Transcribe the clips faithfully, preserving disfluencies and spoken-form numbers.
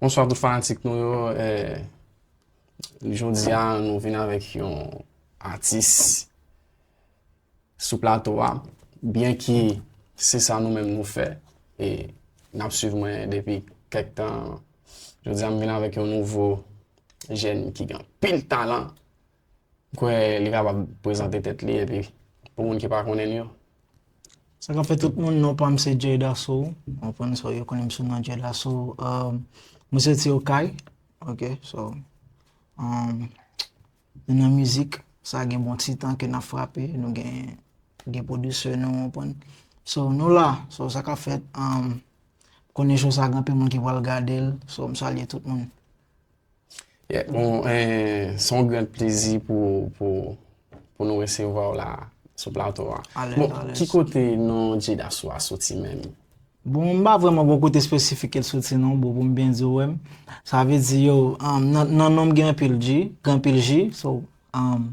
Bonswa tout fanatik nou yo. Eh, jodi a nou vin avèk yon atis sou plato a. Byenki se sa nou menm nou fè. E n ap swiv mwen depi kèk tan. Jodi a m vin avèk yon nouvo jèn ki gen anpil talan. M kwè li kapab prezante tèt li epi pou moun ki pa konnen l yo. Sa k ap fèt tout moun, non pa m se Jay Dasso. Ou konprann, so yo konnen m sou non Jay Dasso. Um, mwen soti Okay. Ok, so um, nou nan mizik, sa gen bon ti tan ke n ap frape, nou gen gen pwodisè nou, ou konprann. So nou la, so sa k ap fèt, um, konnen show sa gen anpil moun ki pral gade l, so m salye tout moun. Yeah, bon, eh, se yon gran plezi pou, pou, pou nou resevwa w la sou plato a. Alèz, Bon, alèz. Ki kote non Jay Dasso a soti menm? Bon, m pa vrèman gon kote espesifik ke l soti non, bro, pou m byen di w, wè m. Sa vle di, yo, um, nan, nan non m gen anpil J, gen anpil J, so, um,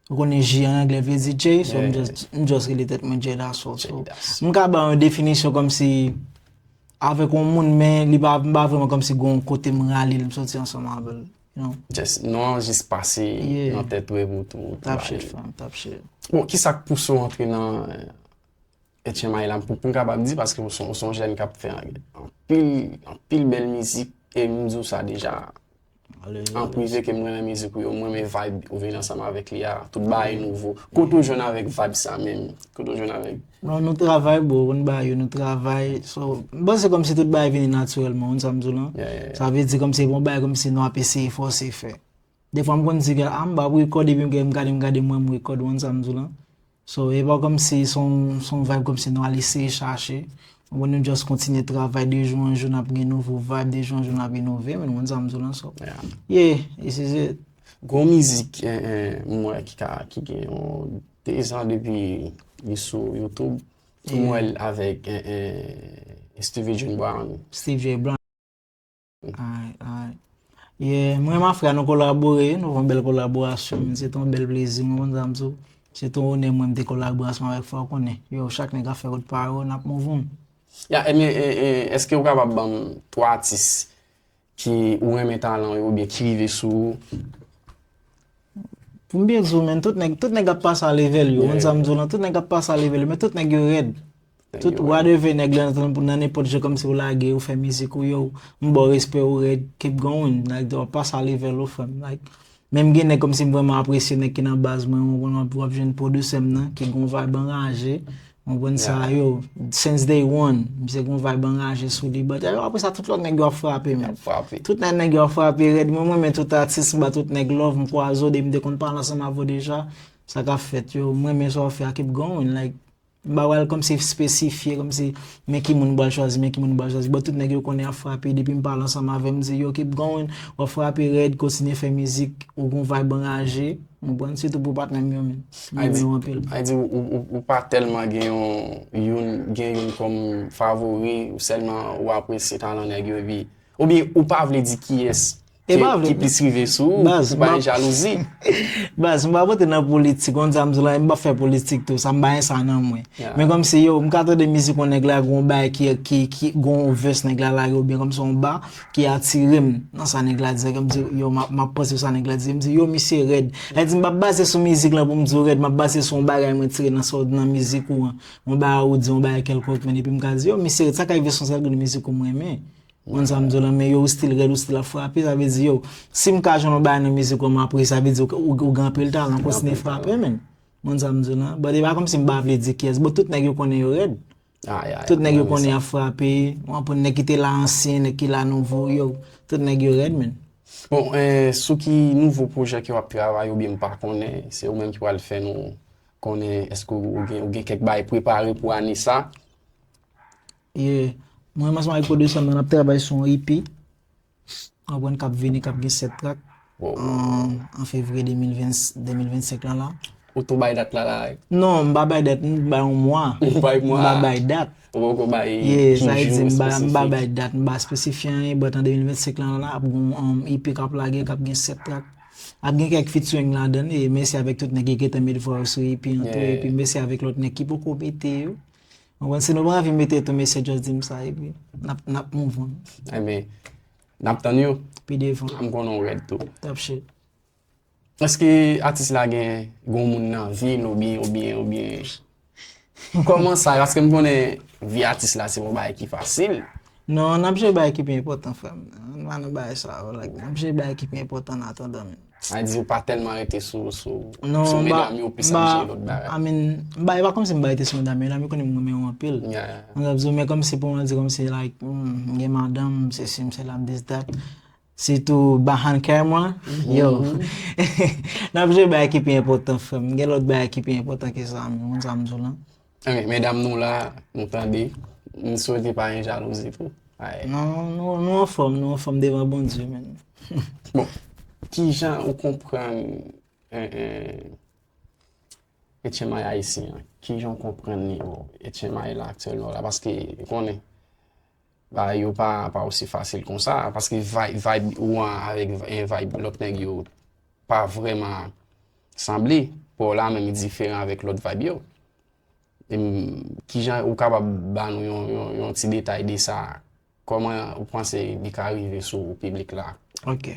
ou konnen J an anglè vle di Jay, so m Yeah. just, m just rele tèt mwen Jay Dasso. So, Jay Dasso. M ka ba yon definisyon kòmsi avèk yon moun, men li pa, m pa vrèman kòmsi gon kote m rale l, m soti ansanm avè l, you know. Just, non an jis pase Yeah. nan tèt ou epi w tou. Top shit, fam, top shit. Bon, ki sa k pouse w antre nan eh, H M I la? Pou, pou m kapab di, paske w se yon, w se yon jèn k ap fè anpil, anpil bèl mizik, e m di w sa deja an prive ke m renmen mizik ou yo, m renmen vibe ou vin ansanm avèk li a, tout bagay nouvo. Kote w jwenn avèk vibe sa menm? Kote w jwenn avèk Non, nou travay, bro, konn bagay yo, nou travay. So, m panse kòmsi tout bagay vini natirèlman, ou konn sa m di w lan. Yeah, yeah, yeah. Sa vle di kòmsi bon bagay kòmsi nou ap eseye fòse fè. Defwa m konn di ke a m pa rekòd epi m gade, m gade, m gade mwen m rekòd, ou konn sa m di w lan. So, e pa kòmsi se yon, se yon vibe kòmsi nou al eseye chache. Ou konn, nou just kontinye travay de jou an jou, n ap gen nouvo vibe, de jou an jou n ap inove, men ou konn sa m di w lan, so. Yeah. Yeah, this is it. Gon mizik eh, eh, m wè ki ka, ki gen yon de zan depi li sou YouTube. M wè l avèk eh, eh, Stevie June Brown. Steve J Brown. Alright, alright. Yeah, mwen ma frè nou kolabore, nou fè yon bèl kolaborasyon, men se te yon bèl plezi, mwen konn sa m di w. Se te yon onè mwen m te kolabore ansanm avèk frè w konnen. Yo, chak nèg ap fè wout pa yo, n ap move on. Ya, ebyen, eh, eh, èske w kapab ban m twa atis ki ou renmen talan yo oubyen ki rive sou ou? Pou m byen di w, men tout nèg, tout nèg ap pase a level yo. Ou konn sa m di w lan, tout nèg ap pase a level yo, men tout nèg yo rèd. Tout whatever nèg la nan, nan nenpòt jan kòmsi ou lage, ou fè mizik ou yo, m ba w respè ou rèd, keep going. Like, w ap pase a level ou, frè m. Like, menm gen nèg kòmsi m vrèman apresye nèg ki nan baz mwen, ou konn w ap, w ap jwenn pwodisè m nan, ki gon vibe anraje. Ou konprann sa yo, since day one, misye gon vibe anraje sou li. But yo, apre sa, tout lòt nèg yo ap frape, men. Frape. Tout nèg, nèg yo ap frape rèd. Mwen, mwen renmen tout atis, m ba tout nèg love, m kwaze w, depi m te konn pale ansanm avè w deja. Sa k ap fèt, yo, m renmen sa w ap fè a, keep going, like, m pa pral kòmsi espesifye, kòmsi, men ki moun m pral chwazi, men ki moun m pral chwazi. But tout nèg yo konnen ap frape, depi m pale ansanm avè w, m di, yo, keep going, w ap frape rèd, kontinye fè mizik, ou gon vibe anraje. Ou konprann? Sitou pou patnè m yo, men. M renmen yo anpil. Ay di, ou, ou, ou pa tèlman gen yon, youn, gen youn kòm favori, ou sèlman ou apresye talan nèg yo, epi, oubyen ou pa vle di kiyès ki, ki plis rive sou ou, pou pa gen jalouzi. Baz, m pa pote nan politik, konn sa m di w la, m pa fè politik tou, sa m pa gen sa nan mwen. Men kòmsi, yo, m ka tande mizik yon nèg la, gon bagay ki, ki, ki, gon verse nèg la lage, oubyen kòmsi yon ba, ki atire m nan sa nèg la di. Kòm di, yo, m ap, m ap panse sa nèg la di. M di, yo, misye rèd. Sa vle di, m p ap baze sou mizik lan pou m di w rèd. M ap baze sou yon bagay mwen tire nan sa w, nan mizik ou an. Yon bagay ou di, yon bagay kèlkonk, men epi m ka di, yo, misye rèd. Sa ka rive se yon sèl grenn mizik ou m renmen. Ou konn sa m di w lan, men yo, ou still rèd, ou still ap frape. Sa vle di, yo, si m ka jwenn yon bagay nan mizik ou an, m apresye, sa vle di, ou, ou, ou gen anpil talan, kontinye frape, men. Ou konn sa m di w lan. But e pa kòmsi m pa vle di kiyès. But tout nèg yo konnen yo rèd. Tout nèg yo konnen y ap frape. W konprann, nèg ki te la ansyen, nèg ki la nouvo, yo. Tout nèg yo rèd, men. Bon, eh, sou ki nouvo pwojè ke w ap travay oubyen m pa konnen, se ou menm ki pral fè nou konnen èske ou gen, ou gen kèk bagay prepare pou ane sa? Yeah. Mwen, ansanm avèk pwodisè m nan, n ap travay sou yon E P. Ou konprann, k ap vini, k ap gen sèt track. An, an fevriye de mil ven, de mil vennsenk lan la. Ou tou bay dat la la? Non, m pa bay dat, m bay yon mwa. Ou bay mwa? M pa bay dat. Ou poko bay Yeah, ki sa vle jou di m pa, m pa espesifik? Bay dat, m pa espesifye anyen, but an de mil vennsenk lan la, ap gen yon, um, E P k ap lage, k ap gen sèt track. Ap gen kèk featuring ladan, e mèsi avèk tout nèg ki gentan met vwa yo sou E P an tou, Yeah. Epi mèsi avèk lòt nèg ki poko mete yo. Ou konprann, si nou pa anvi mete tou, mesye, just di m sa, epi n ap, n ap move on. Ebyen, N ap tann yo. Pi devan. M konnen w rèd tou. Top shit. Èske atis la gen gon moun nan vi l oubyen, oubyen, oubyen? Kòman sa? Paske m konnen vi atis la se yon bagay ki fasil. Non, n ap jere bagay ki pi enpòtan, frè m. Nou pa nan bagay sa yo, like, n ap jere bagay ki pi enpòtan an atandan, men. Sa di ou pa tèlman rete sou, sou, Non, sou m pa, medam yo, plis m ap pa, jere lòt bagay. I mean, m pa, e pa kòmsi m pa rete sou medam yo, medam yo konnen m renmen yo anpil. Yeah. Mwen ap di w, men kòmsi pou mwen di kòmsi, like, hmm, m gen madanm, m sesi, m sela, m this, that. Sitou behind camera, yo. N ap jere bagay ki pi enpòtan, frè m. Gen lòt bagay ki pi enpòtan ke sa, men moun sa m di w lan. Ok, medam nou la, nou tande. M swete pa gen jalouzi tou. Ay. Non, nou, nou anfòm, nou anfòm devan Bondye, men. Bon, kijan ou konprann eh, eh, H M I ayisyen an? Kijan ou konprann nivo H M I la aktyèlman la? Paske ou konnen, bagay yo pa, pa osi fasil konsa. Paske vibe, vibe ou an avèk eh, vibe lòt nèg yo pa vrèman sanble. Pa w la menm li diferan avèk lòt vibe yo. E m, kijan ou kapab ba nou yon, yon, yon ti detay de sa? Kòman ou panse li ka rive sou piblik la? Ok.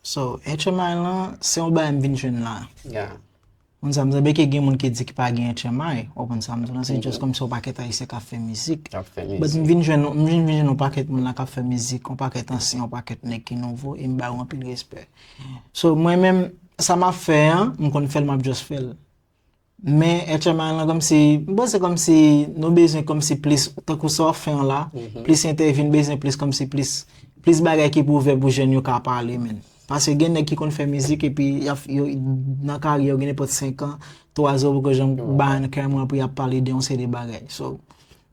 So, H M I lan, se yon bagay m vin jwenn la. Yeah. Moun sa m sanble ke gen moun ki di ki pa gen H M I, ou konprann sa m di w lan, se just kòmsi yon pakèt ayisyen k ap fè mizik. K ap fè But mizik. m vin jwenn, m vin, vin jwenn yon pakèt moun la k ap fè mizik, yon pakèt ansyen, yon pakèt nèg ki nouvo, e m ba yo anpil respè. So, mwen menm, sa m ap fè an, m konn fè l, m ap just fè l. Men H M I lan kòmsi, m panse kòmsi nou bezwen kòmsi plis, tankou sa w ap fè an la, plis entèvyou, n bezwen plis kòmsi plis, plis bagay ki pou ouvè pou jèn yo ka pale, men. Paske gen nèg ki konn fè mizik epi y ap, yo, nan karyè yo gen nenpòt senk an, twa zan yo poko janm bay nan kè mwen pou y ap pale de yon seri de bagay. So,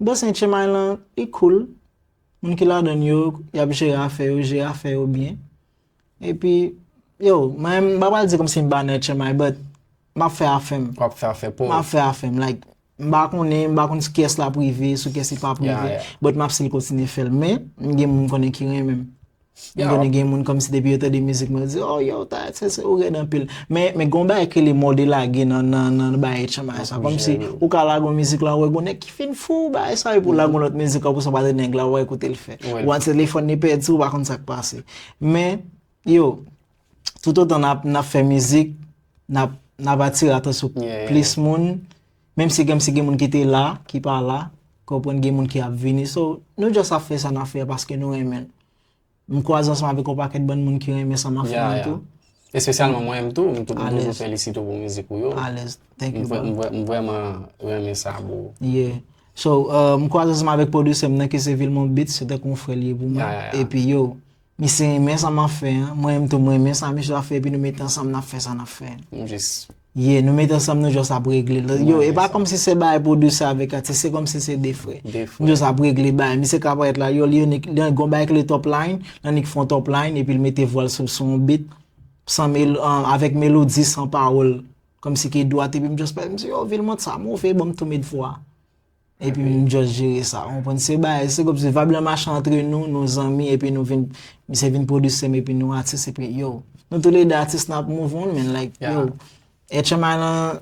m panse H M I lan, li cool. Moun ki ladan l yo, y ap jere afè yo, jere afè yo byen. Epi, yo, mwen, m pa pral di kòmsi m pa nan H M I, but m ap fè afè m. W ap fè afè pa w. M ap fè afè m. Like, m pa konnen, m pa konn sou kiyès l ap rive, sou kiyès li p ap Yeah, rive. Yeah. But m ap still kontinye fè l. Men, m gen moun konnen ki renmen m. M Yeah. konnen gen moun kòmsi depi yo tande mizik mwen, yo di, "Oh, yo, ta, se, se, ou rèd anpil." Men, men gen yon bagay ki rele mòde lage nan, nan, nan, nan bagay H M I sa. Kòmsi, ou ka lage yon mizik la, ou wè gon nèg ki fin fou, bagay sa, epi ou lage yon lòt mizik, apre sa, ou pa tande nèg la, ou wè kote l fè. Wè. Ou wè se telefòn li pèdi, ou pa konn sa k pase. Men, yo, toutotan n ap, n ap fè mizik, n ap, n ap atire atansyon Yeah. plis moun, menm si, menm si gen moun ki te la, ki pa la, konprann gen moun ki ap vini. So, nou just ap fè sa n ap fè paske nou renmen l. M kwaze ansanm avèk yon pakèt bann moun ki renmen sa m ap fè Yeah, an yeah. tou. Espesyalman mwen menm tou, m tou- m Alèz. toujou felisite w pou mizik ou yo. Alèz. Thank M you, vrè- bro. m vrè- m vrèman renmen sa, bro. Yeah. So, uh, m kwaze ansanm avèk pwodisè m nan ki se Vilmont Beats, se tankou yon frè li ye pou mwen. Yeah, yeah, yeah. Epi yo, misye renmen sa m ap fè an, mwen menm tou mwen renmen sa misye ap fè, epi nou mete ansanm n ap fè sa n ap fè. M jis Yeah, nou mete ansanm nou just ap regle l. Yo, Mwen e pa renmen sa. Kòmsi se bagay pwodisè avèk atis, se kòmsi se de frè. De frè. Nou just ap regle bagay. Misye ka parèt la, yo, li, li, li gon bagay ki le top line, nan nik fon top line, epi l mete vwa l sou, sou yon beat, san mel, an, avèk melodi, san pawòl. Kòmsi ki dwat, epi m just pale, m di, yo, Vilmont sa move, bon, m tou met vwa. Epi m just jere sa. Ou konprann? Se bagay, se kòmsi vibe lan mache antre nou, nou zanmi, epi nou vin, misye vin pwodisè m, epi nou atis, epi yo. Nou toulède atis, n ap move on, men, like, Yeah. yo. H M I lan,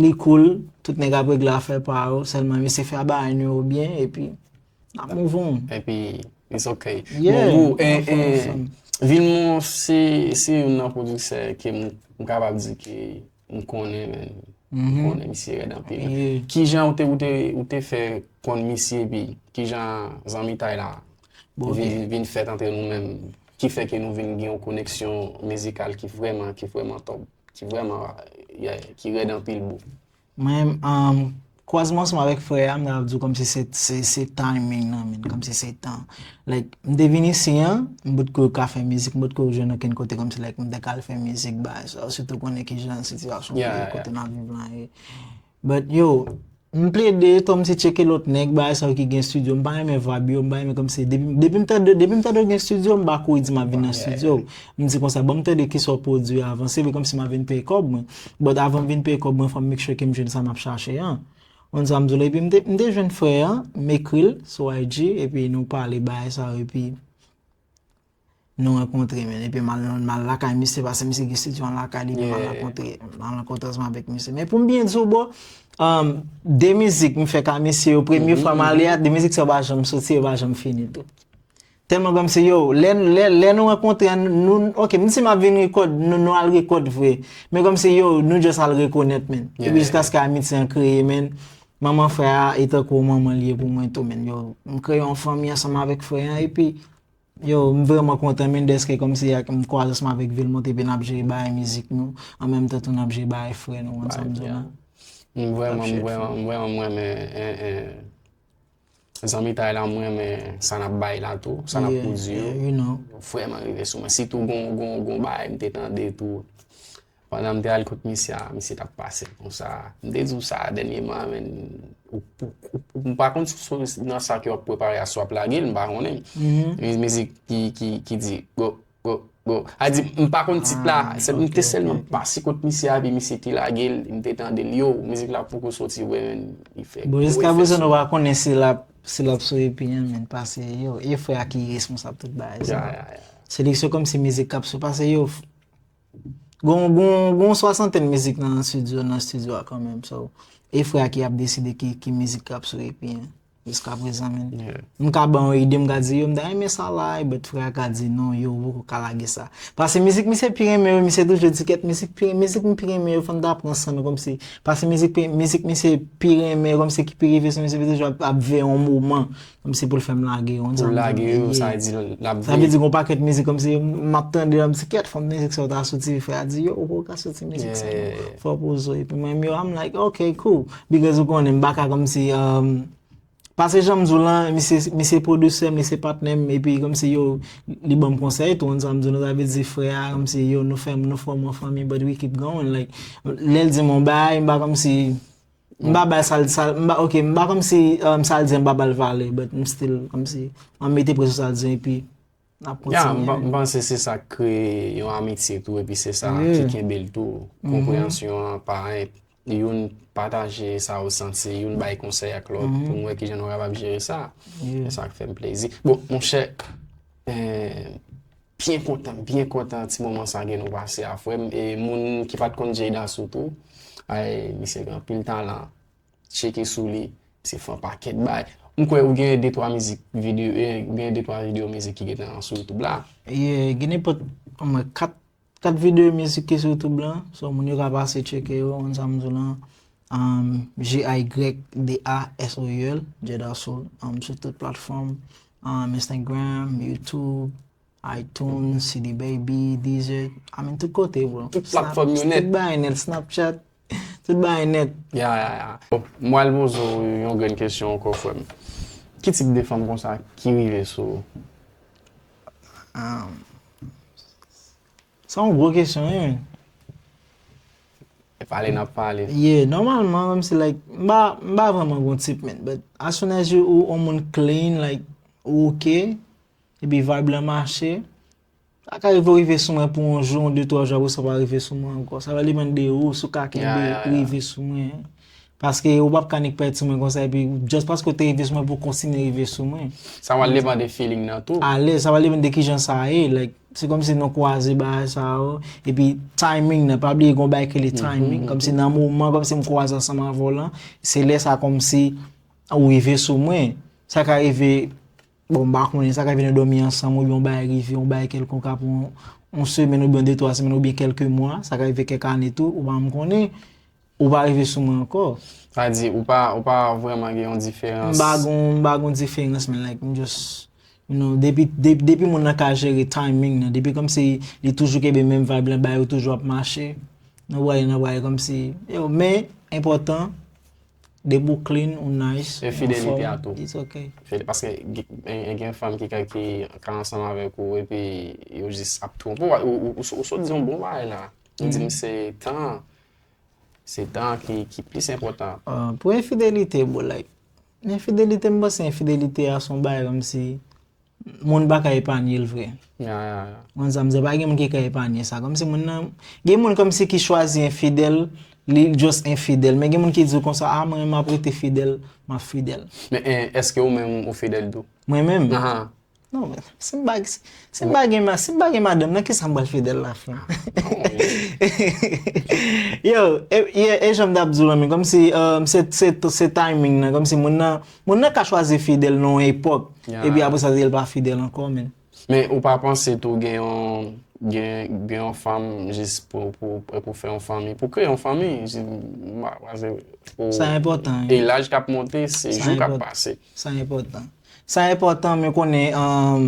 li cool, tout nèg ap regle afè pa yo, sèlman misye fè bagay nou yo byen, epi n ap move on. Epi, it's ok. Yeah, Bon, bro, eh, anfòm, eh, anfòm. Vilmont se, se youn nan pwodiktè ke m, m kapab di ke m konnen, men. M konnen misye rèd anpil. Yeah. Kijan ou te, ou te, ou te fè konn misye, epi kijan zanmitay la Bon, vin, vin fèt antre nou menm, ki fè ke nou vin gen yon koneksyon mizikal ki vrèman, ki vrèman top, ki vrèman, yeah, ki rèd anpil, bro. Mwen, um, kwazman ansanm avèk frè a, m ta ap di w kòmsi se, se, se timing nan, men, kòmsi se tan. Like, m te vin isi an, m potko ka fè mizik, m potko jwenn okenn kote kòmsi, like, m te ka al fè mizik, bagay sa, ou sitou konnen kijan sitiyasyon Yeah, peyi yeah. kote n ap viv lan ye. But, yo, m plede, kòmsi tcheke lòt nèg, bagay sa yo ki gen studio, m pa renmen vibe yo, m pa renmen kòmsi, depi, depi m tande, depi m tande yo gen studio, m pa kouri di m ap vin nan Yeah, studio. M di konsa, bon, m tande kisa w pwodui avan. Se vre kòmsi m ap vin peye kòb mwen. But avan m vin peye kòb mwen, fò m make sure ke m jwenn sa m ap chache an. Ou konn sa m di w la, epi m te, m te jwenn frè an, m ekri l sou I G, epi nou pale bagay sa yo, epi nou rankontre, men. Epi m al, m al lakay misye, paske misye gen studio an lakay li, epi m al Yeah. rankontre, m al rankontre ansanm avèk misye. Men pou m byen di w, bro, um, de mizik m fè ka misye yo, premye fwa m ale a, de mizik sa yo pa janm soti, yo pa janm fini tou. Tèlman kòmsi yo, lè, lè, lè nou rankontre, nou, ok, m di m ap vin rekòd, nou, nou al rekòd vre. Men kòmsi yo, nou just al rekonèt, men. Epi jiskaske amitye an kreye, men. Manman frè a, e tankou manman l ye pou mwen tou, men. Yo, m kreye yon fanmi ansanm avèk frè an, epi, yo, m vrèman kontan, men, dèske kòmsi ak, m kwaze ansanm avèk Vilmont, epi n ap jere bagay mizik nou, an menm tan tou n ap jere bagay frè nou, w konn sa m di w la. M vrèman, m vrèman, m vrèman, m renmen, en, en, zanmitay la, m renmen sa n ap bay la tou, sa n ap pwodui yo. Yo vrèman rive sou mwen. Sitou gon, gon, gon bagay m te tande tou. Pandan m te al kot misye a, misye t ap pase konsa. M te di w sa dènyèman, men ou, ou, ou, ou, m pa konn si w nan sa ke w ap prepare a, si w ap lage l, m pa konnen. Mi-, mizik ki, ki, ki di, go, go, go. A di, m pa konn tit la, se, m te sèlman pase kot misye a, epi misye te lage l, m te tande l. Yo, mizik la poko soti vre, men li fè gwo efè sou mwen. Bon, jiska prezan nou pa konnen si l ap, si l ap sou epi an, men, paske, yo, e frè a ki responsab tout bagay sa. Se li, se kòmsi mizik k ap sou, paske, yo, gon, gon, gon swasantèn mizik nan estidyo, nan estidyo a kanmenm. So, e frè a ki ap deside ki, ki mizik k ap sou epi an. Jiska prezan, men. M ka ba yon ide, m ka di, yo, m ta renmen sa la, but frè a ka di, non, yo, ou poko ka lage sa. Paske mizik misye pi renmen yo, misye toujou di, kèt, mizik pi, mizik m pi renmen yo, fò n ta pran san nou, kòmsi. Paske mizik pi, mizik misye pi renmen yo, kòmsi ki pi rive sou misye, pi toujou ap, ap veye yon moman, kòmsi pou l fè m lage yo, w konn sa m di w la. Pou lage yo, sa vle di l ap veye. Sa vle di gon pakèt mizik, kòmsi m ap tande, m di, kèt, fò mizik sa yo ta soti, frè a di, yo, ou poko ka soti mizik sa, non. Fò w poze w. Epi mwen, yo, I'm like, ok, cool. Because ou konnen, m pa ka kòmsi, um, Paske jan m di w lan, misye, misye pwodisè m, li se patnè m, epi kòmsi yo, li ban m konsèy tou, w konn sa m di w, nou ta vle di frè a, kòmsi yo, nou fè, nou fòm yon fanmi, but we keep going, like, lè l di m yon bagay, m pa kòmsi, m pa bay sa l, sa l, m pa, ok, m pa kòmsi, um, sa l di an, m pa ba l valè, but m still, kòmsi, m ap mete presyon sa l di an, epi, n ap kontinye. Ya, m pa-, m panse se sa k kreye yon amitye tou, epi se sa ki kenbe l tou. Konpreyansyon an pa enp, youn pataje sa yo santi, youn bay konsèy ak lòt, pou n wè kijan nou kapab jere sa. Se sa k fè m plezi. Bon, monchè, eh, byen kontan, byen kontan ti moman sa ke nou pase a, frè m. E moun ki pa t konn Jada Soto, ay, misye gen anpil talan. Tcheke sou li, se fè yon pakèt bagay. M kwè ou gen de twa mizik, videyo, eh, ou gen de twa videyo mizik ki gentan sou YouTube la. Yeah, gen nenpòt, omwen kat, kat videyo mizik ki sou YouTube la. So, moun yo ka pase tcheke yo, w konn sa m di w lan. Um, J A Y D A S O U L, Jada Soul, um, sou tout platfòm, um, Instagram, YouTube, iTunes, C D Baby, Deezer, I mean, tout kote, bro. Tout platfòm yo nèt. Tout bagay nèt, Snapchat, tout bagay nèt. Ya, ya, ya. Bon, m pral poze w yon grenn kesyon ankò, frè m. Ki tip de fanm konsa ki rive sou ou? Um, se yon gwo kesyon, wi, men. E pale n ap pale. Yeah, nòmalman, kòmsi, like, m pa, m pa vrèman gon tip, men. But as soon as you, ou, ou moun clean, like, ou oke, epi vibe lan mache, sa ka rive w rive sou mwen pou yon jou, yon de, twa jou, apre sa w pa rive sou mwen ankò. Sa va depann de ou, si w ka kenbe rive sou mwen. Paske ou p ap ka nik pèdi sou mwen konsa, epi just paske w te rive sou mwen pou w kontinye rive sou mwen. Sa va depann de feeling nan tou. Alèz, sa va depann de kijan sa ye, like, se kòmsi nou kwaze bagay sa yo, epi timing nan, pa bliye gon bagay ki rele timing, kòmsi nan moman, kòmsi m kwaze ansanm avè w lan, se lè sa kòmsi ou rive sou mwen. Sa ka rive, bon, m pa konnen, sa ka rive nou dòmi ansanm, oubyen yon bagay rive, yon bagay kèlkonk apre yon, yon semèn, oubyen de, twa semèn, oubyen kèlke mwa, sa ka rive kèk ane tou, ou pa janm konnen, ou pa rive sou mwen ankò. Sa di, ou pa, ou pa vrèman gen yon diferans. M pa gon, m pa gon diferans, men, like, m just, you know, depi, de-, depi moun nan ka jere timing nan, depi kòmsi li toujou kenbe menm vibe lan, bagay yo toujou ap mache, nou prale, nou prale kòmsi, yo, men, enpòtan, depi w clean, ou nice, ou anfòm, it's okay. E fidelite a tou. Fide-, paske gen, gen, gen fanm ki ka, ki ka ansanm avèk ou, epi yo jis ap twonpe w, ou, ou, ou, ou sot di yon bon bagay la. Ou di m se tan, se tan ki, ki plis enpòtan. Ah, pou enfidelite, bro, like, enfidelite, m panse enfidelite a se yon bagay kòmsi moun pa ka epanye l vre. Ya, ya, ya. Ou konn sa m di, pa gen moun ki ka epanye sa. Kòmsi moun nan, gen moun kòmsi ki chwazi enfidèl, li just enfidèl. Men gen moun ki di w konsa, a, mwen, m ap rete fidèl, m ap fidèl. Men, eh, èske ou menm ou fidèl tou? Mwen menm? Ahan. Non, men, si m pa, si m pa gen ma-, si m pa gen madanm, nan kisa m pral fidèl la, frè m? Yo, e, e, e jan m t ap di w lan, men kòmsi, um, se, se, se timing nan, kòmsi moun nan, moun nan ka chwazi fidèl nan yon epòk, epi apre sa, li pa fidèl ankò, men. Men ou pa panse tou gen yon, gen, gen yon fanm jis pou, pou, pou fè yon fanmi, pou kreye yon fanmi, jis, m pa panse pou... Sa enpòtan, wi. E laj k ap monte, se jou k ap pase. Sa enpòtan. Sa enpòtan, men konnen, um,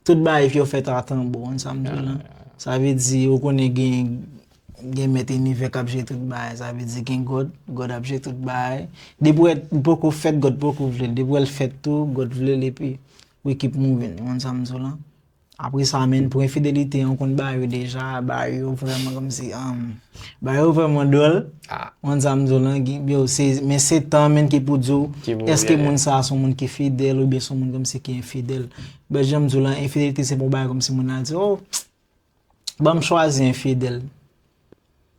tout bagay yo fèt a tan bon, w konn sa m di w lan. Sa vle di, ou konnen gen, gen mèt inivè k ap jere tout bagay. Sa vle di, gen God, God ap jere tout bagay. Depi w poko fèt, God poko vle l. Depi w fèt tou, God vle l, epi we keep moving. W konn sa m di w lan. Apre sa, men, pou enfidelite, ou konn bagay yo deja, bagay yo vrèman kòmsi, um, bagay yo vrèman dwòl. W konn sa m di w lan, yo, se, men se tan, men, ki pou di w, èske moun sa a se yon moun ki fidèl oubyen se yon moun kòmsi ki enfidèl. But jan m di w lan, enfidelite se pa yon bagay kòmsi moun nan di, oh, ban m chwazi enfidèl.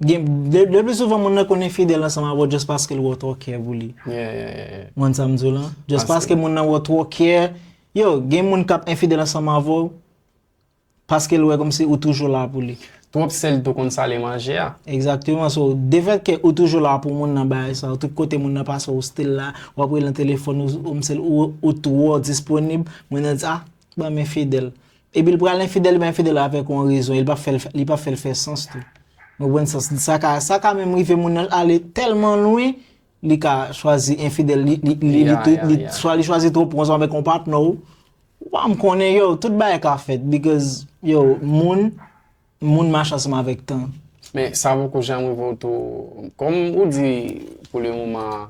Gen, le, le pli souvan moun nan konn enfidèl ansanm avè w just paske l wè w twò care pou li. Yeah, yeah, yeah, yeah. W konn sa m di w lan? Just paske moun nan wè w twò care. Yo, gen moun k ap enfidèl ansanm avè w paske l wè kòmsi ou toujou la pou li. Twòp sèl tou konn sale manje a. Egzakteman. So, defèt ke ou toujou la pou moun nan, bagay sa, tout kote moun nan pase ou still la, w ap rele nan telefòn, ou, ou, ou, ou twò disponib, moun nan di, ah, ban m enfidèl. Epi l pral enfidèl, li pa enfidèl avèk yon rezon, e li pa fè l, li pa fè l fè sans tou. Ou konprann? Sa, sa ka, sa ka menm rive moun nan ale tèlman lwen, li ka chwazi enfidèl, li, li, li, li, li, swa li chwazi twonpe w ansanm avèk yon patnè w, ou pa m konnen, yo, tout bagay ka fèt, because, yo, moun, moun mache ansanm avèk tan. Men sa poko janm rive w tou, kòm ou di, pou le moman,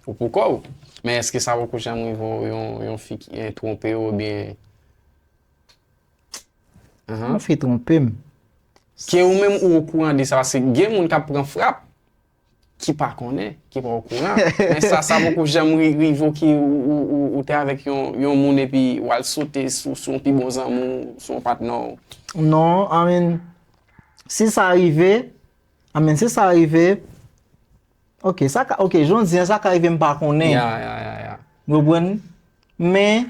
ou pou kò w, men èske sa poko janm rive w yon, yon fi ki, eh, twonpe w oubyen Yon fi twonpe m. Ke ou menm ou okouran de sa, paske gen moun k ap pran frap, ki pa konnen, ki pa okouran. Men sa, sa poko janm ri-, rive w ki ou, ou, ou, ou te avèk yon, yon moun epi w al sote sou, sou yon pi bon zanmi w, sou yon patnè w. Non, I mean, si sa rive, I mean, si sa rive, ok, sa ka, ok, jan w di an, sa ka rive m pa konnen. Ya, ya, ya, ya. Ou konprann? Men,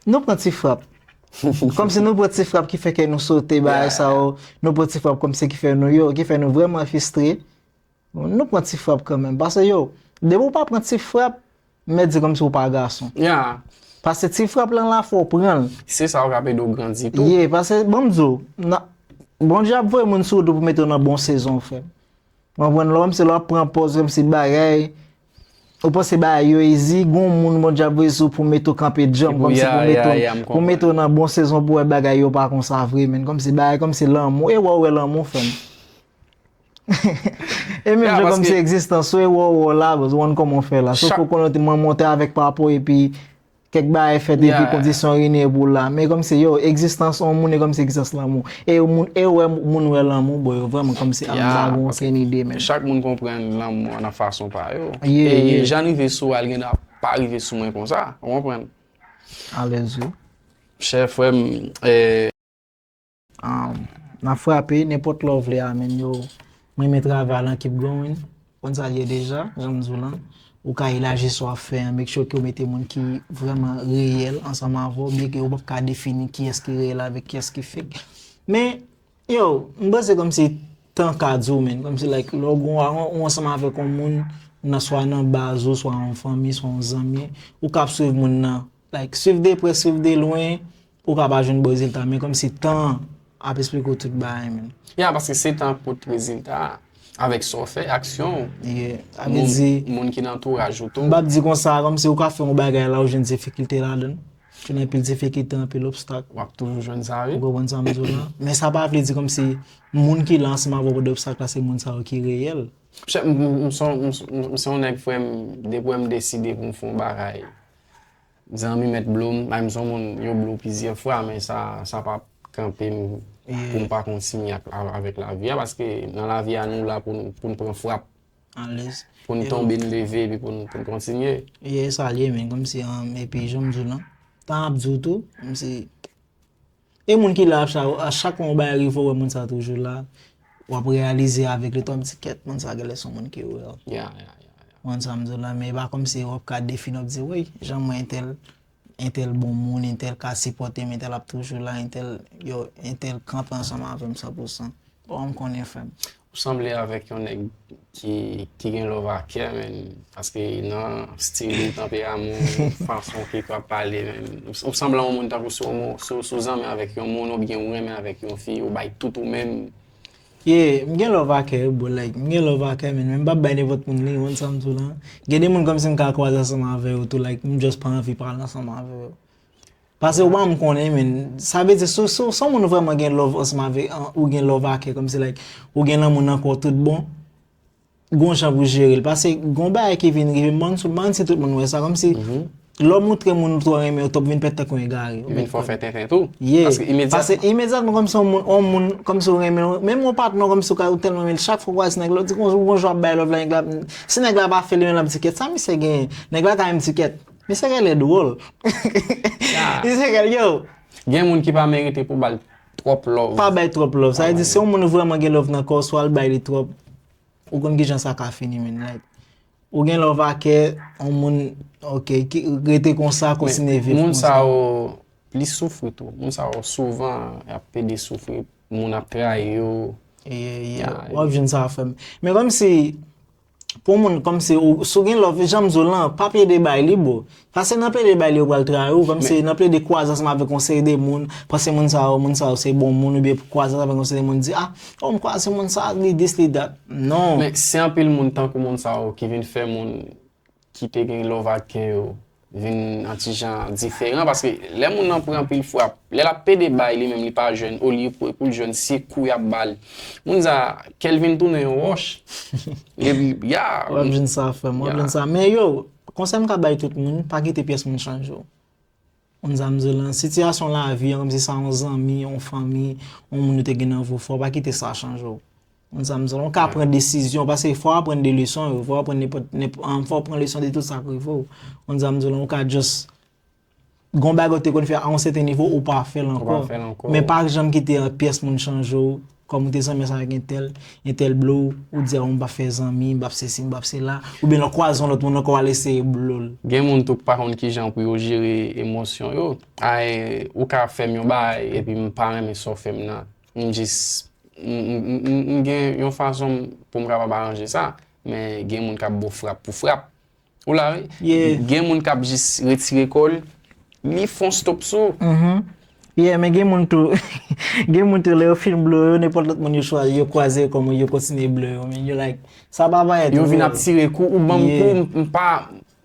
nou pran ti frap. Kòmsi nou pran ti frap ki fè ke nou sote bagay sa yo. Nou pran ti frap kòmsi ki fè nou yo, ki fè nou vrèman fristre. Nou pran ti frap kanmenm. Paske yo, depi w pa pran ti frap, mèt di kòmsi w pa gason. Ya. Paske ti frap lan la fò w pran l. Se sa w k ap ede w grandi tou. Ye, paske, ban m di w, nan, Bondye ap voye moun sou ou tou pou mete w nan bon sezon, frè m. Ou konprann? Lè w menm se lè w ap pran pòz kòmsi bagay, ou panse bagay yo easy, gon moun Bondye ap voye sou pou mete w kanpe djanm, kòmsi pou mete w, pou mete w nan bon sezon pou wè bagay yo pa konsa vre, men kòmsi bagay, kòmsi lanmou, e wè w wè lanmou, frè m. E menm jan kòmsi egzistans ou, e wè w wè w la, baz, ou konn kòman w fè la. Sof ou konnen ou te manman w te avèk papa w, epi kèk bagay fèt epi kondisyon reyini pou la. Men kòmsi, yo, egzistans yon moun e kòmsi egzistans lanmou. E moun, e wè moun wè lanmou, bon, yo vrèman kòmsi, ah, m pa gen okenn ide, men. Chak moun konprann lanmou an nan fason pa yo. E jan rive sou al gen pa rive sou mwen konsa. Ou konprann? Alèz wi. Chè frè m, eh, Um, n ap frape nenpòt lè w vle a, men yo, mwen renmen travay lan, keep going. Konn sa l ye deja, jan m di w lan. Ou ka elaji sa w ap fè an, make sure ke w mete moun ki vrèman reyèl ansanm avè w, byen ke w p ap ka defini kiyès ki reyèl avèk kiyès ki fake. Men, yo, m panse kòmsi tan ka di w, men, kòmsi, like, lè w gon, ou ansanm avèk yon moun, nan, swa nan baz ou, swa yon fanmi, swa yon zanmi, ou ka ap swiv moun nan, like, swiv de prè, swiv de lwen, ou ka pa jwenn bon rezilta, men kòmsi tan an ap esplike w tout bagay, men. Ya, paske se tan k pot rezilta a, avèk sa w fè, aksyon w. Yeah, sa vle di, moun ki nan antouraj ou tou. M p ap di konsa, kòmsi ou ka fè yon bagay la, ou jwenn difikilte ladan l. Jwenn anpil difikilte, anpil obstak. W ap toujou jwenn sa, wi. Ou konprann sa m di w lan? Men sa pa vle di kòmsi moun ki la ansanm avè w pandan obstak la, se moun sa yo ki reyèl. Chè, m, m, m se yon, m, m, m se yon nèg, frè m, depi m deside pou m fè yon bagay, zanmi mèt blo m, menm si yon moun yo blo w plizyè fwa, men sa, sa p ap kanpe m pou m pa kontinye ak, a, avèk lavi a, paske nan lavi a, nou la pou n, pou n pran frap. Pou n tonbe, n leve, epi pou n, pou n kontinye. Yeah, e sa l ye, men, kòmsi, um, epi jan m di w lan, tan ap di w tou, kòmsi, e moun ki la a, a chak fwa yon bagay rive, w wè moun sa toujou la, w ap reyalize avèk letan, w ap di, kèt, moun sa genlè se yon moun ki reyèl. Ya, ya, ya, ya. Ou konprann sa m di w la, men e pa kòmsi w ap ka defini, w ap di, wi, jan mwen entèl, entèl bon moun, entèl ka sipòte m, entèl ap toujou la, entèl, yo, entèl kanpe ansanm avè m san pou san. Bon, m konnen, frè m. Ou sanble avèk yon nèg ki, ki gen love a kè, men. Paske nan stil ou, tanperaman w, fason ke w ap pale, men. Ou, ou sanble yon moun tankou si w, si w, si w zanmi avèk yon moun, oubyen ou renmen avèk yon fi, ou bay tout ou menm. Yeah, m gen love a kè, bro, like, m gen love a kè, men, men m p ap bay nenpòt moun li, ou konn sa m di w la. Gen de moun kòmsi m ka kwaze ansanm avè yo tou, like, m just pa anvi pale ansanm avè yo. Paske ou pa m konnen, men, sa vle di, si, si, si yon moun vrèman gen love ansanm avè, an, ou gen love a kè, kòmsi, like, ou gen lanmou nan kò w tout bon, gon jan pou jere l. Paske gon bagay ki vin rive, m bann sou, m bann si tout moun wè sa, kòmsi, lè w montre moun ou twò renmen yo, twò vin pèt tankou yon egare. Vin fè w fè tenten tou. Yeah. Paske imedyatman. Paske imedyatman, kòmsi yon moun, yon moun, kòmsi ou renmen, menm yon patnè, kòmsi ou ka, ou tèlman renmen l, chak fwa ou kwaze nèg la, ou di, gon, gon jan w ap bay love la, nèg la, si nèg la pa fè li menm, l ap di, kèt, sa misye genyen? Nèg la ka menm di, kèt, misye genlè dwòl. Misye genlè, yo. Gen moun ki pa merite pou ba l twòp love. Pa bay twòp love. Sa vle di, si yon moun vrèman gen love nan kò w, si w al bay li twòp, ou konn kijan sa ka fini, men, like, ou gen love a kè, yon moun, ok, ki, rete konsa, kontinye viv konsa. Moun sa yo, li soufri tou. Moun sa yo, souvan, y ap pede soufri, moun ap trayi yo. Yeah, yeah. W ap jwenn sa, frè m. Men kòmsi, pou moun, kòmsi, ou, si w gen love, jan m di w lan, pa plede bay li, bro. Paske nan plede bay li, yo pral trayi w, kòmsi nan plede kwaze ansanm avèk yon seri de moun, panse moun sa yo, moun sa yo se bon moun, oubyen kwaze ansanm avèk yon seri de moun, di, ah, oh, m kwaze moun sa, li this, li that. Non. Men si anpil moun tankou moun sa yo ki vin fè moun ki te gen love a kè yo vin yon ti jan diferan, paske lè moun nan pran anpil frap, lè l ap pede bay li menm li pa jwenn, olye pou, pou l jwenn se kou y ap ba l. Moun sa, kè l vin tounen yon wòch. Epi, ya. W ap jwenn sa, frè m, w ap jwenn sa. Men yo, konsèy m ka bay tout moun, pa kite pyès moun chanje w. Konn sa m di w lan, sitiyasyon lavi an, kòmsi sa yon zanmi, yon fanmi, yon moun ou te gen nan vi w, fò w pa kite sa chanje w. Konn sa m di w lan, ou ka pran desizyon, paske fò w aprann de leson yo, fò w aprann nenpòt, nenp-, an, fò w pran leson de tout sa k rive w. Konn sa m di w lan, ou ka just, gon bagay ou te konn fè a yon sèten nivo, ou pa fè l ankò. Men pa janm kite pyès moun chanje w, kòm ou te zanmi ansanm avèk entèl, entèl blo w, ou di, ah, m p ap fè zanmi, m p ap sesi, m p ap sela. Oubyen lè w kwaze yon lòt moun ankò, w al eseye blo l. Gen moun tou k pa konn kijan pou yo jere emosyon yo. Ay, ou ka fè m yon bagay, epi m pa renmen sa w fè m nan. M jis, m, m, m, m, m gen yon fason pou m kapab aranje sa, men gen moun k ap ba w frap pou frap. Ou la, wi. Gen moun k ap jis retire kò l, li fè yon stop sou ou. Yeah, men gen moun tou, gen moun tou, lè yo fin blo yo, nenpòt lòt moun yo chwazi, yo kwaze yo kòman yo kontinye blo yo, men yo like, sa pa parèt. Yo vin ap tire kou, ou ban m kou, m pa,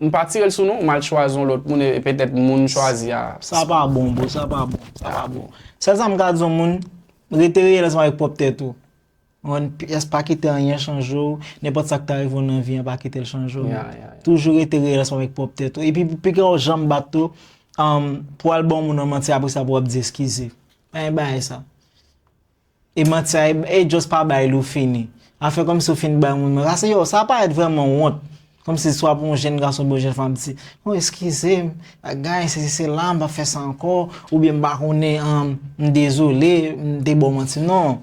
m pa tire l sou nou, m al chwazi yon lòt moun, e petèt moun chwazi a. Sa pa bon, bro, sa pa bon, sa pa bon. Sèl sa m ka di yon moun, rete reyèl ansanm avèk pwòp tèt ou. Konprann, pyès pa kite anyen chanje w, nenpòt sa k ta rive w nan vi an, pa kite l chanje w. Toujou rete reyèl ansanm avèk pwòp tèt ou. Epi, pi ke w janm bat tou, um, pou w al ba yon moun yon manti, apre sa pou w ap di eskize. Pa gen bagay sa. E manti a, e, e just pa bay li, ou fini. Afè kòmsi w fin bay yon moun manti. Paske yo, sa parèt vrèman wont. Kòmsi swa pou yon jèn gason oubyen yon jèn fanm ap di, oh, eskize m, bagay, se, se, se la, m p ap fè sa ankò, oubyen m pa konnen, um, m dezole, m te ba w manti. Non.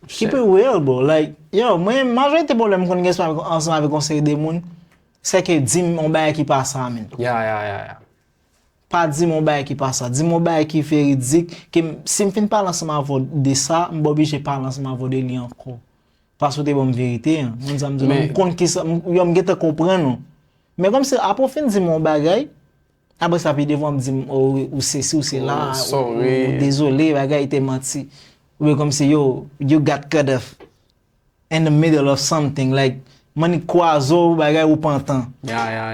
Keep it real, bro. Like, yo, mwen, majorite pwoblèm m konn gen ansanm avèk yon seri de moun, se ke di m yon bagay ki pa sa, men. Ya, ya, ya, ya. Pa di m yon bagay ki pa sa. Di m yon bagay ki veridik, ke m, si m fin pale ansanm avè w de sa, m pa oblije pale ansanm avè w de li ankò. Paske w te ban m verite an. Moun sa m di w, m konn kisa, m, yo, m gentan konprann ou. Men kòmsi, apre w fin di m yon bagay, apre sa, pi devan w ap di m, oh, ou sesi, ou sela, ou dezole, bagay te manti. Oubyen kòmsi, yo, you got cut off in the middle of something, like, m annik kwaze w, bagay ou pantan.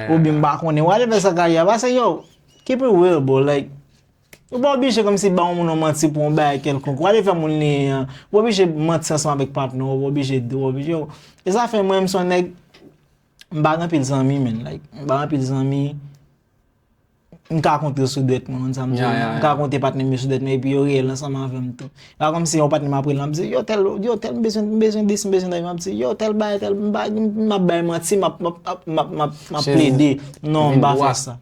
Oubyen m pa konnen, whatever sa ka ye a, paske, yo, keep it real, bro, like, ou pa oblije kòmsi ba yon moun yon manti pou yon bagay kèlkonk, whatever moun li ye an, ou pa oblije manti ansanm avèk patnè w, ou pa oblije di, ou pa oblije, yo. E sa fè mwen, m se yon nèg, m pa gen anpil zanmi, man, like, m pa gen anpil zanmi, m ka konte yo sou dwèt mwen, konn sa m di w, m ka konte patnè m yo sou dwèt mwen, epi yo reyèl ansanm avè m tou. Pa kòmsi yon patnè m ap rele, m ap di, yo, tèl, yo, tèl, m bezwen, m bezwen dis, m bezwen dat, m ap di, yo, tèl bagay, tèl, m pa, m ap bay manti, m ap, m ap, m ap, m ap, m ap, m ap plede. Non, m pa fè sa.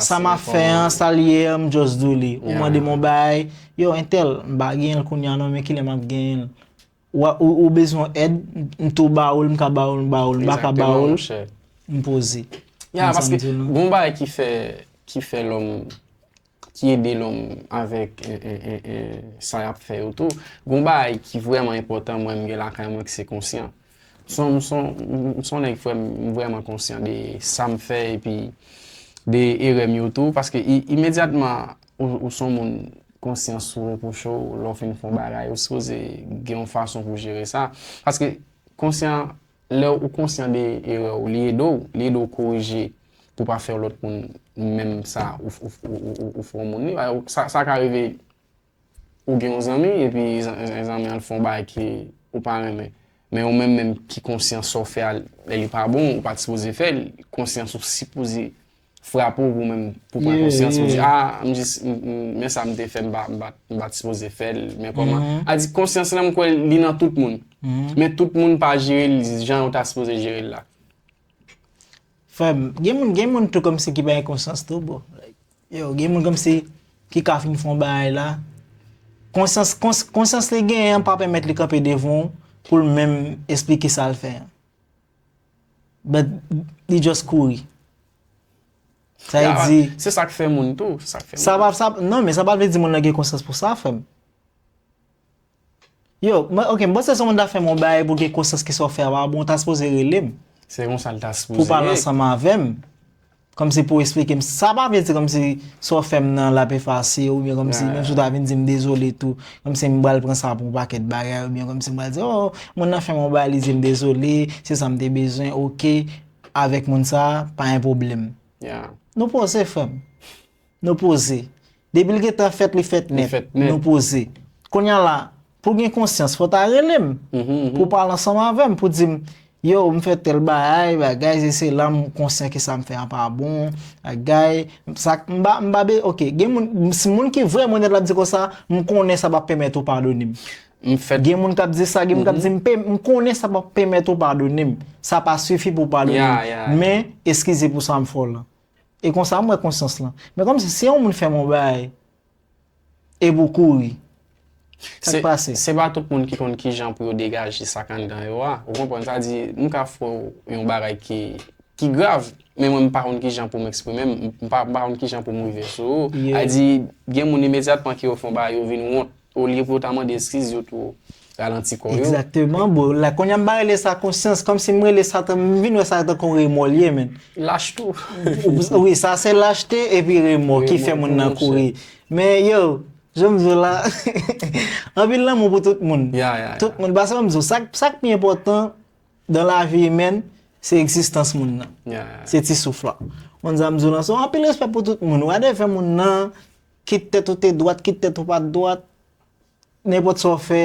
Sa m ap fè an, sa l ye an, m just do li. Ou mande m yon bagay, yo, entèl, m pa genyen l kounye a non, men kilè m ap genyen l. Ou, ou, ou bezwen èd, m tou ba ou l, m ka ba ou l, m ba ou l, m pa ka ba ou l, m poze. Ya, paske gon bagay ki fè, ki fè lòm ki ede lòm avèk, e, e, e, e, sa y ap fè yo tou. Gon bagay ki vrèman enpòtan, mwen, m gen lakay mwen, ki se konsyan. M se yon, m se yon, m se yon nèg, frè m, m vrèman konsyan de sa m fè, epi de erè m yo tou, paske i-, imedyatman, ou, ou se yon moun, konsyans ou repwoche w, lè w fin fè yon bagay, ou sipoze gen yon fason pou jere sa. Paske konsyan, lè ou konsyan de erè w, li ede w, li ede w korije pou pa fè lòt moun menm sa ou, ou, ou, ou, ou fè yon moun li. Sa, sa ka rive ou gen yon zanmi, epi zan-, zanmi an fè yon bagay ki ou pa renmen. Men ou menm menm ki konsyan sa w fè a, lè li pa bon, ou pa t sipoze fè l, konsyans ou sipoze frape w pou menm, pou pran konsyans, pou di, ah, m jis, m, m, men sa m te fè, m pa, m pa, m pa t sipoze fè l, men kòman. A di konsyans lan, m kwè li nan tout moun. Men tout moun pa jere l jan yo ta sipoze jere l la. Frè m, gen moun, gen moun tou kòmsi ki pa gen konsyans tou, bro. Like, yo, gen moun kòmsi ki ka fin fè yon bagay la. Konsyans, kons-, konsyans li genyen an pa pèmèt li kanpe devan w pou l menm esplike sa l fè an. But li just kouri. Sa vle di. Se sa k fè moun tou. Se sa k fè moun. Sa pa, sa, non, men sa pa vle di moun nan gen konsyans pou sa, frè m. Yo, mwen, ok, m panse si yon moun ta fè m yon bagay pou gen konsyans ke sa w fè a pa bon, w ta sipoze rele m. Se konsa l ta sipoze ye. Pou pale ansanm avè m. Kòmsi pou esplike m. Sa pa vle di kòmsi sa w fè m nan l ap efase, oubyen kòmsi, menm si w ta vin di m dezole tou, kòmsi m pral pran sa pou yon pakèt bagay, oubyen kòmsi m pral di, oh, moun nan fè m yon bagay, li di m dezole, se sa m te bezwen, ok, avèk moun sa, pa gen pwoblèm. Nou poze, frè m. Nou poze. Depi l gentan fèt, li fèt nèt. Nou poze. Kounye a la, pou gen konsyans, fò w ta rele m. Pou w pale ansanm avè m, pou di m, yo, m fè tèl bagay, bagay, se sela, m konsyan ke sa m fè an pa bon, bagay, sa, m pa, m pa be-, ok, gen moun, si moun ki vrèman onèt la ap di konsa, m konnen sa p ap pèmèt ou padone m. M fèt. Gen moun k ap di sa, gen moun k ap di m, m konnen sa p ap pèmèt ou padone m. Sa pa sifi pou w padone m. Men, eskize pou sa m fè w lan. E konsa m wè konsyans lan. Men kòmsi si yon moun fè m yon bagay, epi w kouri, sa k pase? Se pa tout moun ki konn kijan pou yo degaje sa k anndan yo a. Ou konprann? Sa di, m ka fè w yon bagay ki, ki grav, men mwen m pa konn kijan pou m eksprime m, m pa, m pa konn kijan pou m rive sou ou. Sa di, gen moun imedyatman ke yo fè yon bagay, yo vin wont. Olye pou yo ta mande eskiz, yo tou ralanti kò yo. Egzakteman, bro. La, kounye a m pa rele sa konsyans, kòmsi m rele sa tan, m vin wè sa tankou remò l ye, men. Lach tou. Wi, sa se lachte epi remò ki fè moun nan kouri. Men yo, jan m di w la, anpil lanmou pou tout moun. Tout moun. Paske m di w, sa, sa k pi enpòtan dan lavi imèn, se egzistans moun nan. Se ti souf la. Moun sa m di w lan, so anpil respè pou tout moun. Whatever moun nan, kit tèt ou te dwat, kit tèt ou pa t dwat, nenpòt sa w fè,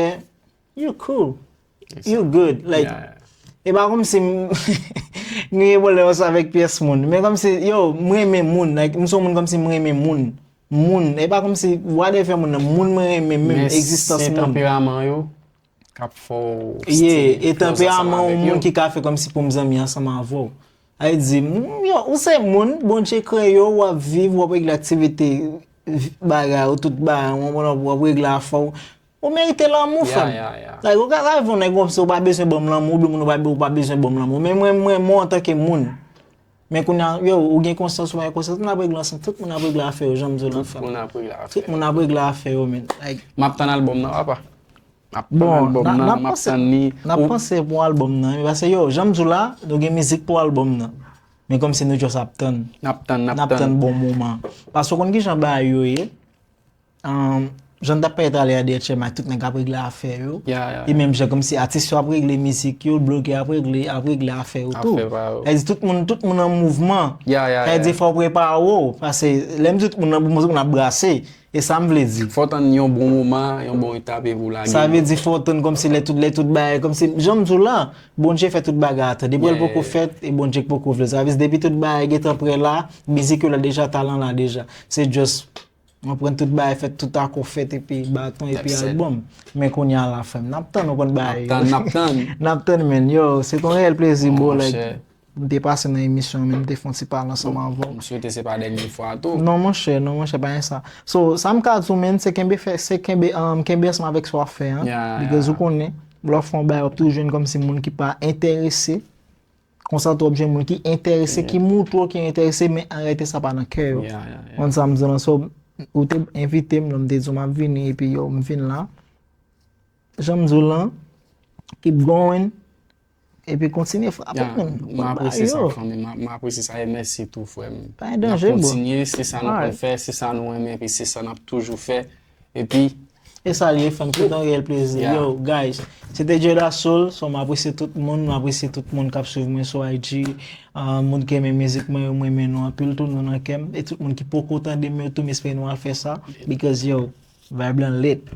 you cool. You good. Like, e pa kòmsi m, m gen pwoblèm sa avèk pyès moun. Men kòmsi, yo, m renmen moun. Like, m se yon moun kòmsi m renmen moun. Moun. E pa kòmsi, whatever moun nan, moun mwen renmen menm, egzistans moun. Men se tanperaman yo k ap fè w still close ansanm avèk yo. Yeah, e tanperaman yon moun ki ka fè kòmsi pou m zanmi ansanm avè w. Sa vle di, m, yo, ou se moun, Bondye kreye w, w ap viv, w ap regle aktivite vi-, bagay ou, tout bagay, w ap, w ap regle afè w. Ou merite lanmou, frè m. Like, ou ka, sa vle di yon nèg kòmsi ou pa bezwen ban m lanmou, oubyen moun ou pa, ou pa bezwen ban m lanmou. Men mwen, mwen, mwen antanke moun. Men kounye a, yo, ou gen konsyans, ou pa gen konsyans, moun ap regle ansanm, tout moun ap regle afè yo, jan m di w lan, frè m. Tout moun ap regle afè yo. Tout moun ap regle afè yo, men. Like, m ap tann albòm nan, papa. N ap tann albòm nan, m ap tann li. N ap panse pou albòm nan, wi, paske yo, jan m di w la, nou gen mizik pou albòm nan. Men kòmsi nou just ap tann. N ap tann, n ap tann. N ap tann bon moman. Paske w konn kijan bagay yo ye. Ahn, jan n t ap pale talè a D H M I, tout nèg ap regle afè yo. E menm jan kòmsi atis yo ap regle mizik yo, bloge ap regle, ap regle afè yo tou. Sa vle di tout moun, tout moun an mouvman. Sa vle di fò w prepare w, paske lè m di tout moun nan mouvman, tout moun ap brase. E sa m vle di. Fò w tann yon bon moman, yon bon etap epi w lage. Sa vle di fò w tann kòmsi lè tout, lè tout bagay, kòmsi, jan m di w la, Bondye fè tout bagay a tan. Depi w wè l poko fèt, e Bondye k poko vle l. Sa vle di depi tout bagay gentan prè la, mizik yo la deja, talan la deja. Se just, w konprann, tout bagay fèt, tout akò fèt, epi baton, epi albòm. Men kounye a la, frè m, n ap tann, ou konn bagay yo. N ap tann, n ap tann. N ap tann, men, yo, se t on reyèl plezi, bro, like, m te pase nan emisyon an, men m te fè yon ti pale ansanm avè w. M swete se pa dènye fwa a tou. Non, monchè, non, monchè, pa gen sa. So, sa m ka di w, men, se kenbe fè, se kenbe, um, kenbe ansanm avèk sa w ap fè an. Because ou konnen, lè w fè yon bagay, w ap toujou jwenn kòmsi moun ki pa enterese. Konsa tou, w ap jwenn moun ki enterese, ki montre w ki enterese, men an reyalite, sa pa nan kè yo. Ou konn sa m di w lan? So, Ou te envite m, m te di w m ap vini, epi yo, m vin la. Jan m di w lan, keep going, epi kontinye frape, Ya, man. M apresye sa, fanmi. M apresye sa e mèsi tou, frè m. Pa gen danje, bro. Kontinye, se sa nou konn fè, se sa nou renmen, epi se sa n ap toujou fè. Epi, E sa l ye, fanmi, se yon reyèl plezi. Yeah. Yo, guys, se te Jada Soul, so m apresye tout moun, m apresye tout moun k ap swiv mwen sou I G, uh, moun ki renmen mizik mwen yo, mwen renmen nou anpil tou, nou nan kè m, e tout moun ki poko tande m yo tou, m espere nou al fè sa, because yo, vibe lan lit.